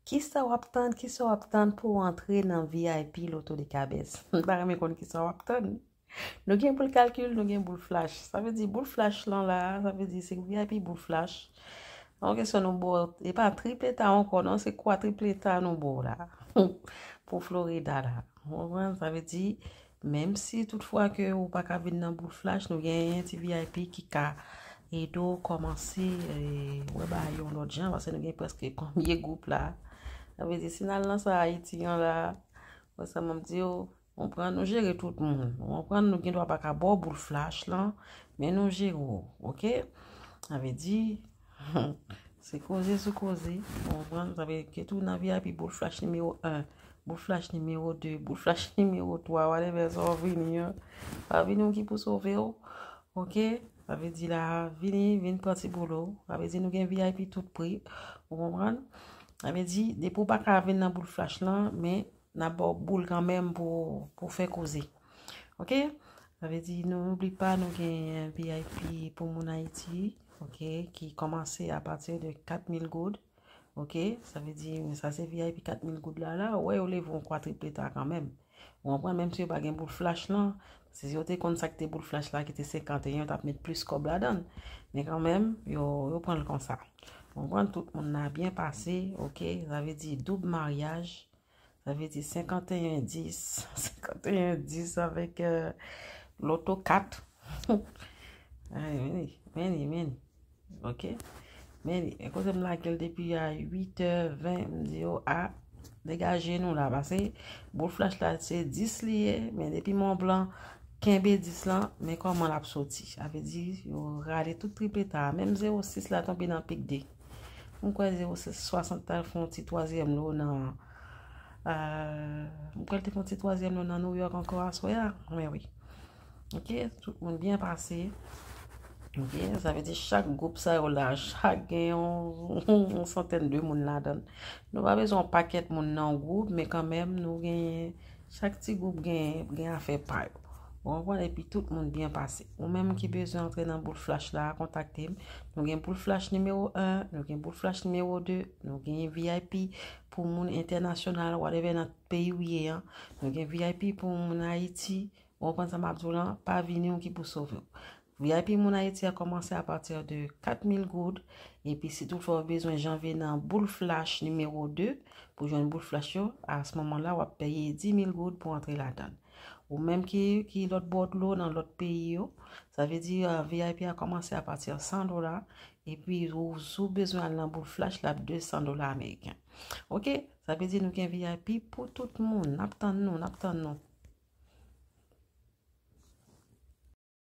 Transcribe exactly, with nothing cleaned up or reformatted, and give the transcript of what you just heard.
Kisa w ap tann? Kisa w ap tann pou w antre nan V I P Loto de Kabès? M ta renmen konn kisa w ap tann. Nou gen boul kalkil, nou gen boul flash. Sa vle di boul flash lan la, sa vle di se V I P boul flash. An kesyon nou ba w, e pa tripleta ankò non, se kwatripleta nou ba w la. Pou Florida la. Ou konprann? Sa vle di, menm si toutfwa ke ou pa ka vin nan boul flash, nou gen yon ti V I P ki ka ede w kòmanse, eh, wè bagay yon lòt jan, paske nou gen prèske konbyen gwoup la. Sa vle di, si n al nan sa Ayiti an la, wè sa m ap di w, ou konprann, nou jere tout moun. Ou konprann, nou gen dwa pa ka ba w boul flash lan, men nou jere w, oke? Sa vle di, se koze sou koze, ou konprann? Sa vle di ke tou nan V I P boul flash nimewo en, boul flash nimewo de, boul flash nimewo twa, whatever sa w vini an. Pa vini w ki pou sove w, oke? Sa vle di la, vini, vin pran ti boul ou. Sa vle di nou gen V I P tout pri, ou konprann? Sa vle di, depi w pa ka vin nan boul flash lan, men n ap ba w boul kanmenm pou, pou fè koze. Oke? Sa vle di, nou oubli pa, nou gen V I P pou moun Ayiti, oke, ki kòmanse apati de kat mil goud. Oke? Sa vle di, sa se V I P kat mil goud la, la, ou wè yo leve yon kwatripleta kanmenm. Ou konprann, menm si yo pa gen boul flash lan, si yo te konn sa ki te boul flash la, ki te senkanteyen, yo t ap met plis kòb ladan l. Men kanmenm, yo, yo pran l konsa. Ou konprann, tout moun la byen pase, oke? Sa vle di doub maryaj, sa vle di senkanteyen dis, senkanteyen dis avèk, eh, loto kat. Ay, meni, meni, meni. Oke? Meni, men kote m lage l depi a uit è ven, m di yo, a, degaje nou la, paske boul flash la, se dis li ye, men depi Mont Blanc kenbe dis lan, men kòman l ap soti. Sa vle di, yo rale tout tripleta a. Menm zewo sis la tonbe nan pik de. M kwè zewo sis swasant la fè yon ti twazyèm lo nan, eh, m kwè l te fè yon ti twazyèm lo nan New York ankò aswè a. Men wi. Oke, tout moun byen pase. Oke, sa vle di chak gwoup sa yo la, chak gen yon, yon santèn de moun ladan l. Nou pa bezwen yon pakèt moun nan yon gwoup, men kanmenm nou gen, chak ti gwoup gen, gen afè pa yo. Ou konprann? Epi tout moun byen pase. Ou menm ki bezwen antre nan boul flash la, kontakte m. Nou gen boul flash nimewo en, nou gen boul flash nimewo de, nou gen V I P pou moun entènasyonal, whatever nan peyi w ye an. Nou gen V I P pou moun Ayiti. Ou konprann sa m ap di w lan? Pa vini w ki pou sove w. V I P moun Ayiti a kòmanse apati de kat mil goud. Epi si toutfwa w bezwen janvye nan boul flash nimewo de, pou jwenn boul flash yo, a se moman la w ap peye dis mil goud pou antre ladan l. Ou menm ki, ki lòt bò dlo nan lòt peyi yo, sa vle di, eh, V I P a kòmanse apati san dola. Epi ou, si w bezwen al nan boul flash, l ap de san dola ameriken. Oke? Sa vle di nou gen V I P pou tout moun. N ap tann nou, n ap tann nou.